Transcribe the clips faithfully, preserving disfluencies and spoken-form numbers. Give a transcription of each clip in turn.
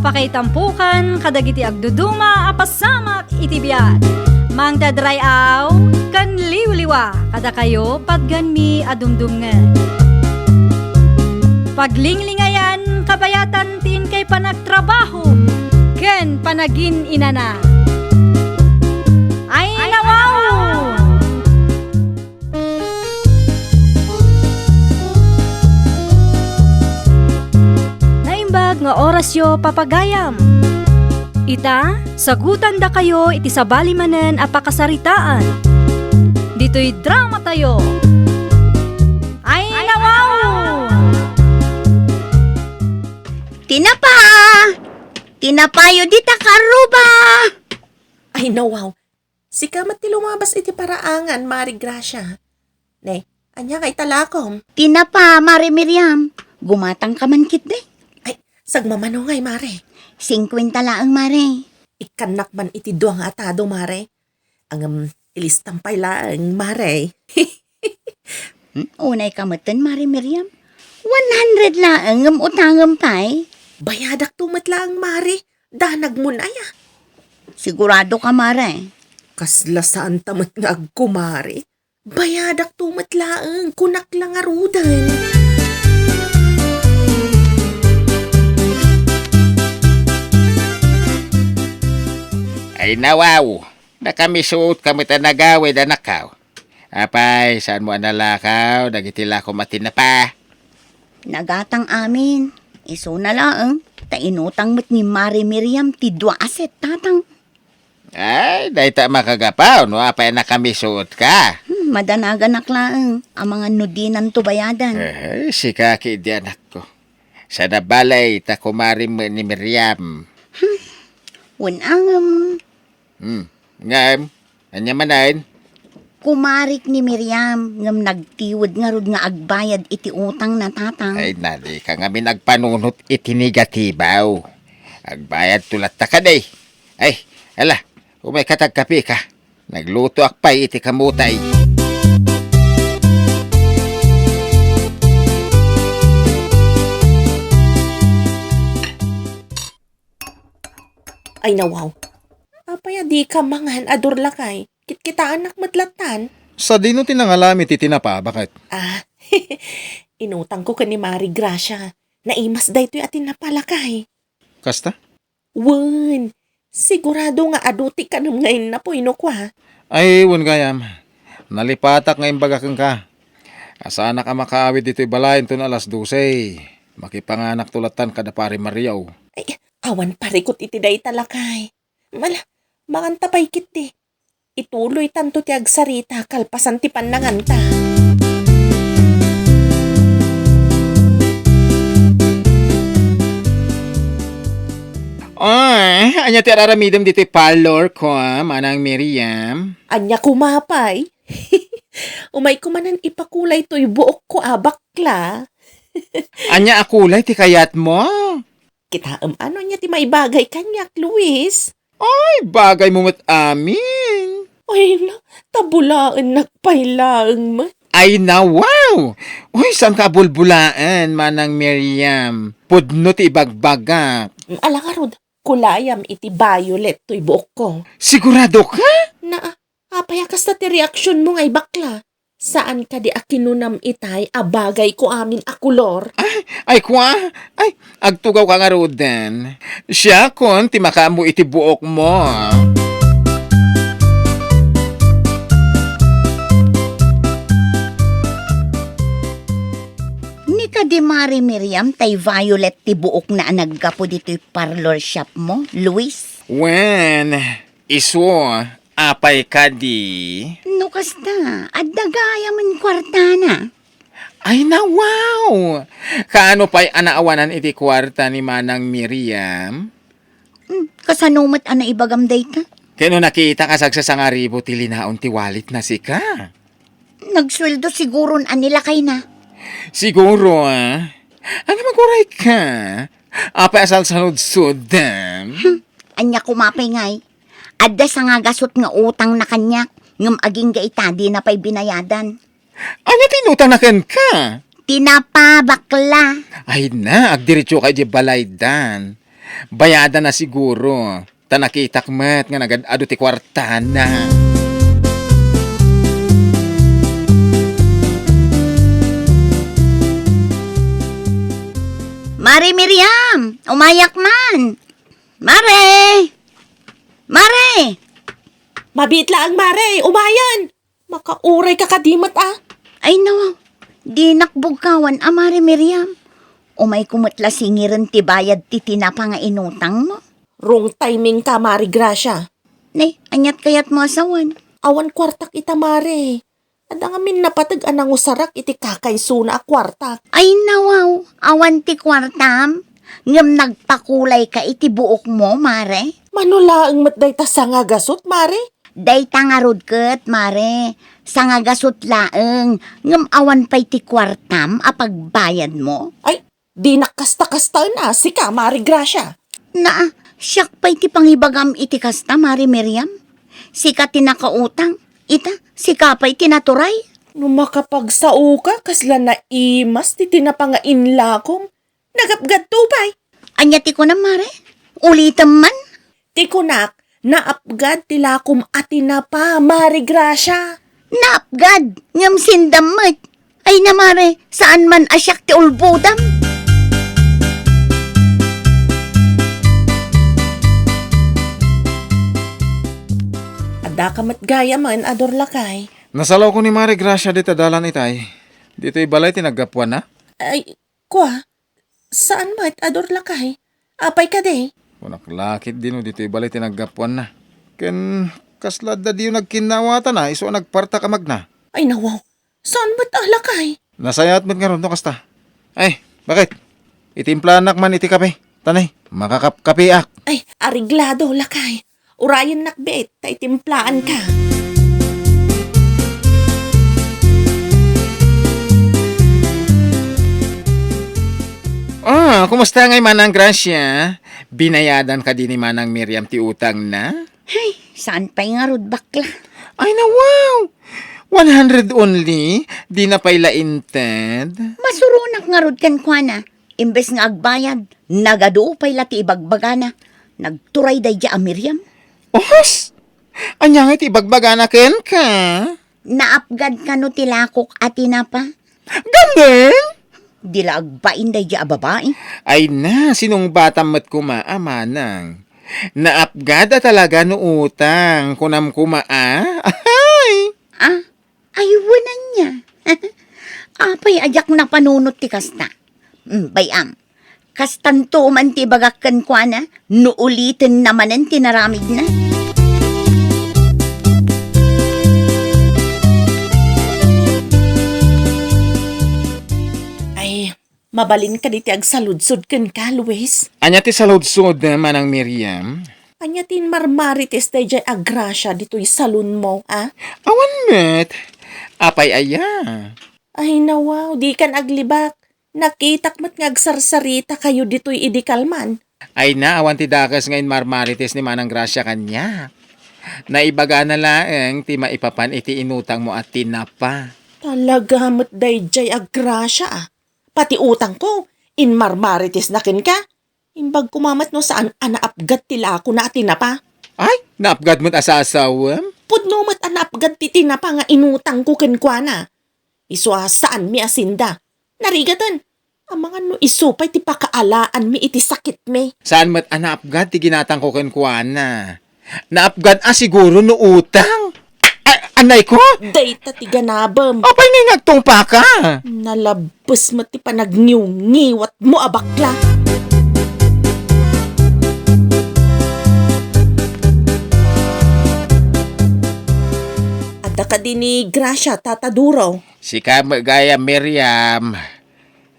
Pakaitampokan kadagiti agduduma a pasamak iti biag. Mangted ray-aw ken liwliwa kadakayo patganmi a dumdumngeg. Paglinglingayan kabayatan ti inkay panagtrabaho ken panagin-inana. Ay, nawaw! Naimbag nga orasyo, papagayam. Ita, sagutandakayo iti sabali manen a pakasaritaan. Ditoy dramatayo. Ay, nawaw! Tinapa! Tinapayo dita, karuba! Ay, nawaw. Sika met ti lumabas iti paraangan, Mari Gracia. Ne, ania nga italakom? Tinapa, Mari Miriam. Gumatangka man ketdi. Ay, sagmamano ngay, Mari. Singkuenta laeng, Mari. Ikkannak man iti dua nga atado, Mari. Ngem, ilistam pay laeng, Mari. Hmm? Unayka metten, Mari Miriam. One hundred laeng, ngem utangem pay. Bayadakto met laeng, Mari. Danagmon aya? Siguradoka, Mari? Kasla saanta met nga agkumari. Bayadakto met laeng, kunak la ngaruden. Ay, nawaw, nakamisuotka met a nagawid, anakko. Apay, saanmo a nalakaw dagiti lakom a tinapa? Nagatang amin. Isuna laeng, ta inutang met ni Mari Miriam ti dua a set, tatang. Ay, dayta a makagapu no apay a nakamisuotka. Hmm, madanaganak laeng, amangan no dinanto bayadan. Ay, sika ketdi, anakko. Saan a balay ta kumarim ni Miriam. Hmm, wen, ngem. Hmm, ngem, ania manen? Kumarik ni Miriam, ngem nagtiwed ngarud nga agbayad iti utangna, tatang. Ay, na, dika ngamin agpanunot iti negatibo. Agbayadto latta kadi. Ay, ala, umayka ta agkapeka. Naglutoak pay iti kamote. Ay, nawaw. Apay a dika mangan, Ador lakay? Kitkitaennak met lattan. Sadino ti nangalam iti tinapa, baket? Ah, inutangko ken ni Mari Gracia. Naimas daytoy a tinapa, lakay. Kasta? Wen, sigurado nga adu ti kanem nga innapuy no kua. Ay, wen gayam. Nalipatak nga imbaga kenka. Saanak a makaawid ditoy balay inton alas dose. Makipanganakto lattan kada Pari Mario. Ay, awan parikut iti dayta, lakay. Mala, manganta pay ketdi. Ituloytanto ti agsarita kalpasan ti pannanganta. Ay, ania ti ar-aramidem ditoy parlor ko, ah, Manang Miriam? Ania koma pay? Umayko manen ipakulay toy buokko a bakla. Ania a kulay ti kayatmo? Kitaem no ania ti maibagay kaniak, Luis. Ay, bagaymo met amin. Ay na, ta bulaennak pay laeng met. Ay na, wow! Uy, saanka a bulbulaen, Manang Miriam. Pudno ti ibagbagak. Ala ngarud, kulayam iti violet toy buokko. Siguradoka? Naa, apay a kasta ti reaksionmo ngay bakla? Saan kadi a kinunam itay a bagayko amin a kolor? Ay, ay, kua? Ay, agtugawka ngaruden. Siakon ti makaammo iti buokmo. Ni kadi Mari Miriam tay violet ti buokna a naggapu ditoy parlor shopmo, Luis? Wen, isu, apay kadi? No kasta, adda gayamen kuartana. Ay na, wow! Kaano pay a naawanan iti kuarta ni Manang Miriam? Hmm, kasano met a naibagam dayta? Ken no nakitak a sagsasangaribu ti linaon ti walletna sika? Nagsueldo siguron a ni lakayna. Siguro, ah. Ania, agurayka? Apay a salsanudsod, dem? Hmm, ania koma pay ngay? Adda sangagasut nga utangna kaniak, ngem agingga ita, dina pay binayadan. Ania ti inutangna kenka? Tinapa, bakla. Ay na, agdiretsoka idiay balaydan. Bayadana siguro. Ta nakitak met nga nagad-adu ti kuartana. Mare Miriam, umayak man. Mare! Mare! Mabiit laeng, Mare, umayen! Makauray ka kadi met, a? Ay, nawaw. Dinak bugkawan a Mare Miriam. Umayko met la singiren ti bayad ti tinapa nga inutangmo. Wrong timing ka, Mare Gracia. Ne, aniat kayatmo a sawen? Awan kuartak ita, Mare. Adda ngamin napateg a nangusarak iti kakaysona a kuartak. Ay, nawaw. Awan ti kuartam? Ngem nagpakulay ka iti buokmo, Mare? Mano laeng met dayta sangagasut, Mare? Dayta ngarud ket, Mare, sangagasut laeng, ngem awan pay ti kuartam a pagbayadmo? Ay, dinak kasta-kastaen a, sika, Mare Gracia. Naa, siak pay ti pangibagam iti kasta, Mare Miriam. Sika ti nakautang, ita, sika pay ti naturay. No makapagsaoka, kasla naimas ti tinapa nga inlakom. Nagapgadto pay. Ania ti kunam, Mare? Ulitem man? Ti kunak, naapgad ti lakom a tinapa, Mare Gracia. Naapgad, ngem sindam met. Ay na, Mare, saan man a siak ti ulbodam. Adda ka met gayam a en-ador, lakay. Nasalawko ni Mare Gracia dita dalan itay. Ditoy balay ti naggapuanna? Ay, kua, saan met a durlakay? Apay kadi? Kunak la ketdi no ditoy balay ti naggapuanna. Ken kasla adda diyo nagkinnawatana, isu a nagpartak a magna. Ay, nawaw. Saan met a lakay? Nasayaat met ngarud no kasta. Ay, bakit? Itimplaannak man iti kape. Tanay, makakapkapeak. Ay, areglado, lakay. Urayennak bet, ta itimplaanka. Ah, kumusta ngay, Manang Gracia? Binayadan kadi ni Manang Miriam ti utangna? Ay, saan pay ngarud, bakla? Ay, nawaw! One hundred only? Di na pay la inted? Masuronak ngarud kenkuana. Imbes nga agbayad, nagadu pay la ti ibagbagana. Nagturay daydiay a Miriam. Ohos! Ania ngay ti ibagbagana kenka? Naapgad kano ti lakok a tinapa? Ganem? Di la agbain daydiay a babai. Ay na, sinungbatam met koma a manang. Naapgad a talaga no utang, kunam koma a. Ahay! Ah, ay, wen ania. Apay a diak napanunot ti kasta? Mm, bay-am. Kastanto man ti ibagak kenkuana, no ulitenna manen ti naramidna. Ay, mabalin kadi ti agsaludsod kenka, Luis? Ania ti saludsod, Manang Miriam? Ania ti inmarmarites daydiay a Gracia ditoy salonmo, a? Awan met. Apay aya? Ay, nawaw, dikan aglibak. Nakitak met nga agsarsarita kayo ditoy idi kalman. Ay na, awan ti dakes nga inmarmarites ni Manang Gracia kaniak. Naibagana laeng ti maipapan iti inutangmo a tinapa. Talaga met daydiay a Gracia, a. Pati utangko, inmarmaritesna kenka. Imbag koma met no saan a naapgad ti lakona a tinapa. Ay, naapgad met a sasawem? Pudno met a naapgad ti tinapa nga inutangko kenkuana. Isu a saanmi a sinda. Narigaten, amangan no isu pay ti pakaalaanmi iti sakitmi. Saan met a naapgad ti ginatangko kenkuana. Naapgad a siguro no utang. A-, anay ko? Dayta ti ganabem. Apay ngay nga agtungpaka? Nalabbes met ti panagniwngiwatmo a bakla. Adda kadi ni Gracia, Tata Duro? Sika met gayam, Miriam.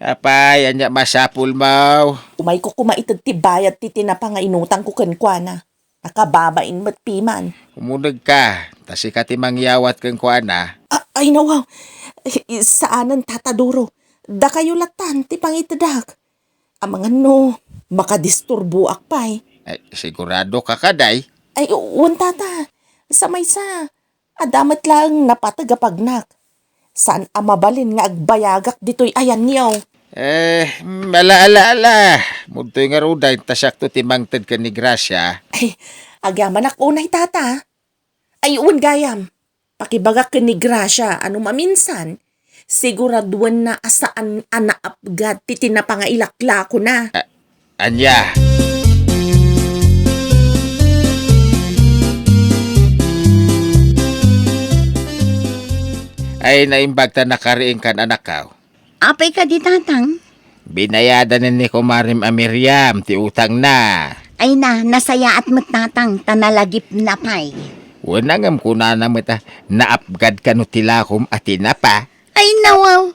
Apay, ania masapulmo? Umayko koma ited ti bayad ti tinapa nga inutangko kenkuana. Nakababain met piman. Umunegka, ta sika ti mangyawat kenkuana. A-, ay, nawaw. Saanen, Tata Duro. Dakayo latan ti pangitedak. Amangan no, makadisturboak pay. Ay, sigurado ka kaday? Ay, wen, Tata. Sa maysa, adda met laeng napateg a pagnak. Saan a mabalin nga agbayagak ditoy ayanyo. Eh, mm, ala, ala, ala. Mudtoy ngaruden ta siakto ti mangted ken ni Gracia. Ay, agyamanak unay, tata. Ay, wen gayam. Pakibagak ken ni Gracia a no maminsan, siguraduenna a saan a naapgad ti tinapa nga ilaklakona. A-, ania? Ay, naimbag ta nakariingkan, anakkaw. Apay kadi, tatang? Binayadan ni kumarem a Miriam ti utangna. Ay na, nasayaat met, tatang, ta nalagipna pay. Wen, ngem kunana met a naapgad kano ti lakom a tinapa. Ay, nawaw.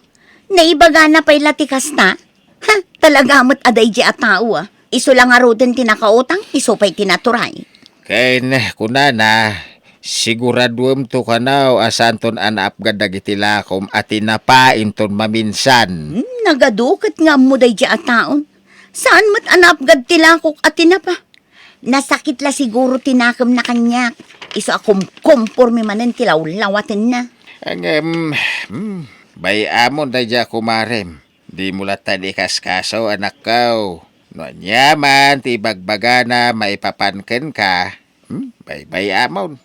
Naibagana pay la ti kasta? Ha, talaga met a daydi a tao, a. Isu la ngaruden ti nakautang, isu pay ti naturay. Ken kunana, siguraduemto kano a saanton a naapgad dagiti lakom a tinapa inton maminsan. Hmm, nagadu ket nga ammo daydi a taon. Saan met a naapgad ti lakok a tinapa? Nasakit la siguro ti nakemna kaniak. Isu a kumkomporme manen ti lawlawatenna. Ngem, hmm, bay-amon daydi a kumarem. Dimo latta ikaskaso, anakko. No ania man ti ibagbagana maipapan kenka, hmm, baybay-amon.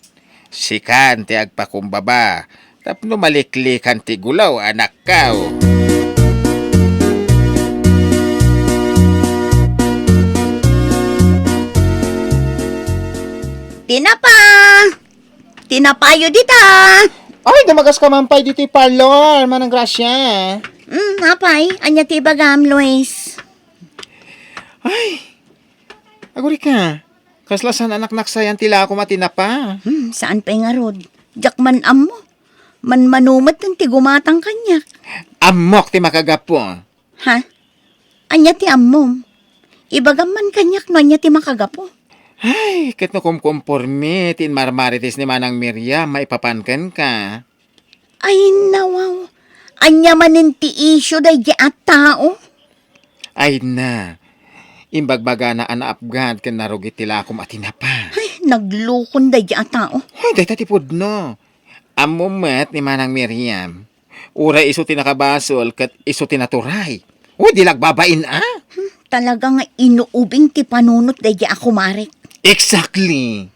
Sikan ti agpakumbaba tapno maliklikan ti gulaw, anakko. Tinapa! Tinapayo dita! Ay, dumagas ka man pay ditoy parlor, Manang Gracia. Hmm, apay, ania ti ibagam, Luis? Ay, agurika. Kasla saan a naknaksayan ti lakom a tinapa. Hmm, saan pay ngarud? Diak man ammo. Manmano met ti gumatang kaniak. Ammok ti makagapu. Ha? Ania ti ammom? Ibagam man kaniak no ania ti makagapu. Ay, ket no kumkomporme ti inmarmarites ni Manang Miriam maipapan kenka. Ay, nawaw. Ania manen ti isyu daydi a tao? Ay na, imbagbagana a naapgad ken narugit ti lakom a tinapa. Ay, naglukon daydi a tao. Ay, dayta ti pudno. Ammom met ni Manang Miriam. Uray isu ti nakabasol ket isu ti naturay. O, di la agbabain a? Hmm, talaga nga inuubing ti panunot daydi a kumarek. Exactly.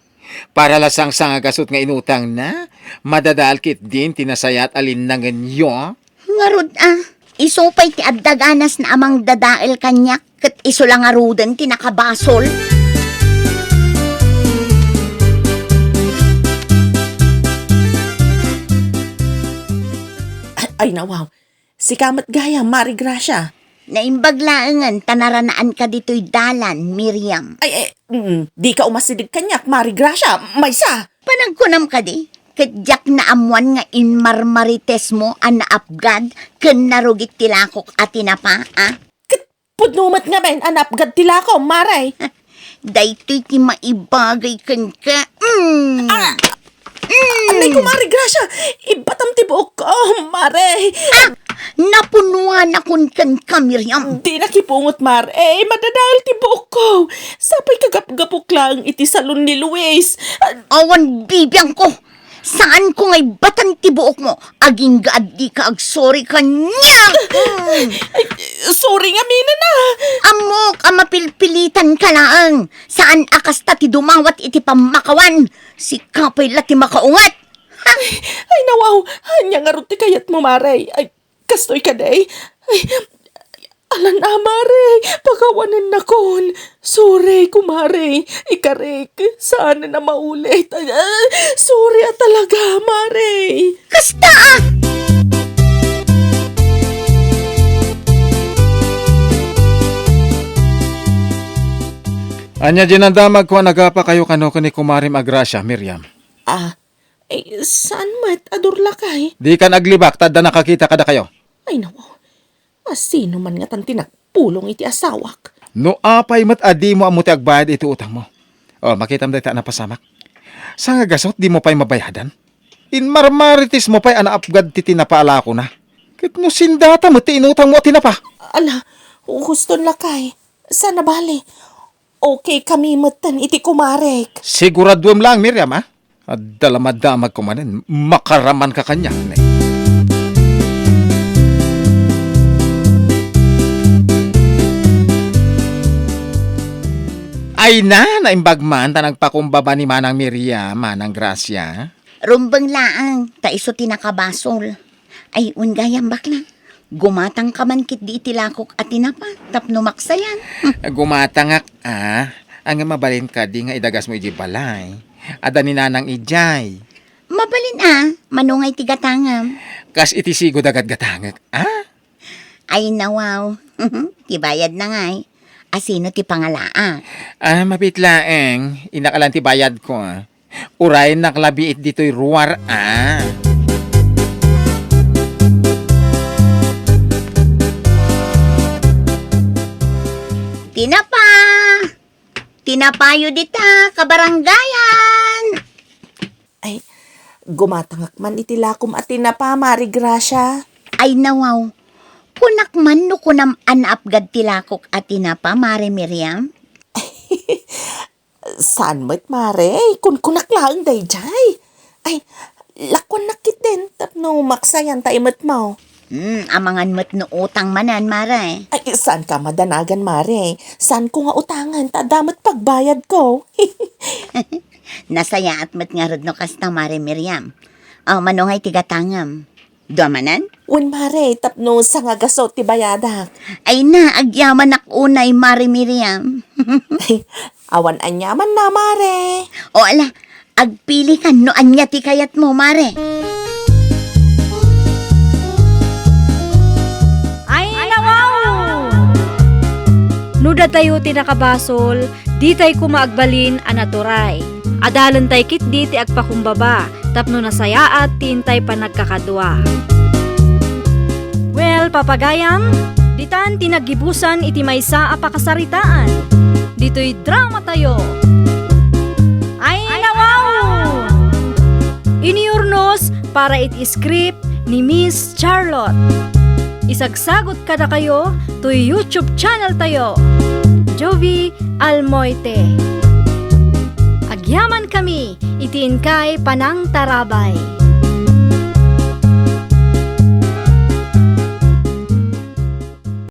Para la sangsangagasut nga inutangna, madadael ketdin ti nasayaat a linnangenyo. Ngarud a, isu pay ti adda ganasna a mangdadael kaniak ket isu la ngaruden ti nakabasol. Ay, nawaw. Sika met gayam, Mari Gracia. Naimbag laengen ta naranaanka ditoy dalan, Miriam. Ay, ay, mm, dika umasideg kaniak, Mari Gracia, maysa. Panagkunam kadi, ket diak naammuan nga inmarmaritesmo a naapgad ken narugit ti lakok a tinapa, a? Ket pudno met ngamin a naapgad ti lakom, Mare. Daytoy ti maibagay kenka. Mm. Ah! Mm. Anay ko, Mare Gracia, ibbatam ti buokko, Mare. Ah! Napunuanakon kenka, Miriam. Di nakipungot, Mare. Madadael ti buokko. Sapay kagapgapok laeng iti salon ni Luis. Ah, awan bibiangko. Saanko nga ibbatan ti buokmo. Agingga a dika agsorry kaniak. Mm. Ay, sorry ngamin a. Ammok a mapilpilitanka laeng. Saan a kasta ti dumawat iti pammakawan. Sika pay la ti makaunget. Ha? Ay, nawaw. Ania ngarud ti kayatmo, Mare? Ay, kastoy kadi? Ay, alan a, Mare. Pakawanennakon. Sorry, kumare. Ikarik. Saan a maulit. Ay, ah, sorry a talaga, Mare. Kasta a! Ania diay damagko a nagapakayo kano ken ni kumarem a Gracia, Miriam? Ah, eh, saan met a durlakay? Dikan aglibak ta adda nakakita kadakayo. Ay, nawaw. A sino man ngatan ti nagpulong iti asawak? No apay met a dimo ammo ti agbayad iti utangmo? O, makitam dayta a napasamak. Sangagasut dimo pay mabayadan? Inmarmaritesmo pay a naapgad ti tinapa a lakona. Ket no sindata met ti inutangmo a tinapa? Ala, huston lakay. Saan a bale. Okay kami metten iti kumarek. Siguraduem laeng, Miriam, a? Adda la madamagko manen, makaramanka kaniak, ne? Ay na, naimbag man ta nagpakumbaba ni Manang Miriam, Manang Gracia. Rumbeng laeng, ta isu ti nakabasol. Ay, wen gayam, bakla. Gumatang ka man ketdi iti lakok a tinapa, tapno maksayan. Gumatangak, a. Ania, mabalin kadi nga idagasmo idiay balay? Adda ni Nanang idiay. Mabalin a, mano ngay ti gatangam? Kas iti sigo da gatgatangek, a? Ay, nawaw. Ti bayad na ngay. Asino ti pangalaak? A, mabiit laeng. Innak a laeng ti bayadko, a. Uray naklabit ditoy ruar, a. Tinapa! Tinapayo dita, kabarangayan! Ay, gumatangak man iti lakom a tinapa, Mari Gracia. Ay, nawaw. Kunak man no kunam a naapgad ti lakok a tinapa, Mari Miriam? Saan met, Mare. Kunkunak laeng daydiay. Ay, lakuannak ketdin tapno maksayan ta imetmo. Hmm, amangan met no utang manen, Mare. Ay, saanka madanagan, Mare. Saanko nga utangen ta adda met pagbayadko. Nasayaat met ngarud no kasta, Mare Miriam. O, mano ngay ti gatangem? Dua manen? Wen, Mare, tapno sangagaso ti bayadak. Ay na, agyamanak unay, Mare Miriam. Awan aniamanna, Mare. O ala, agpili ka no ania ti kayatmo, Mare. Ay, nawaw! No datayo ti nakabasol, ditay koma agbalin a naturay. Adalentay ketdi ti agpakumbaba tapno nasayaat ti intay panagkakadua. Well, papagayam, ditan ti naggibusan iti maysa a pakasaritaan. Ditoy drama tayo. Ay, nawaw! Iniurnos para iti script ni Miss Charlotte. Isagsagut kadakayo toy YouTube channel tayo, Jovie Almoite. Agyaman kami iti inkay panangtarabay.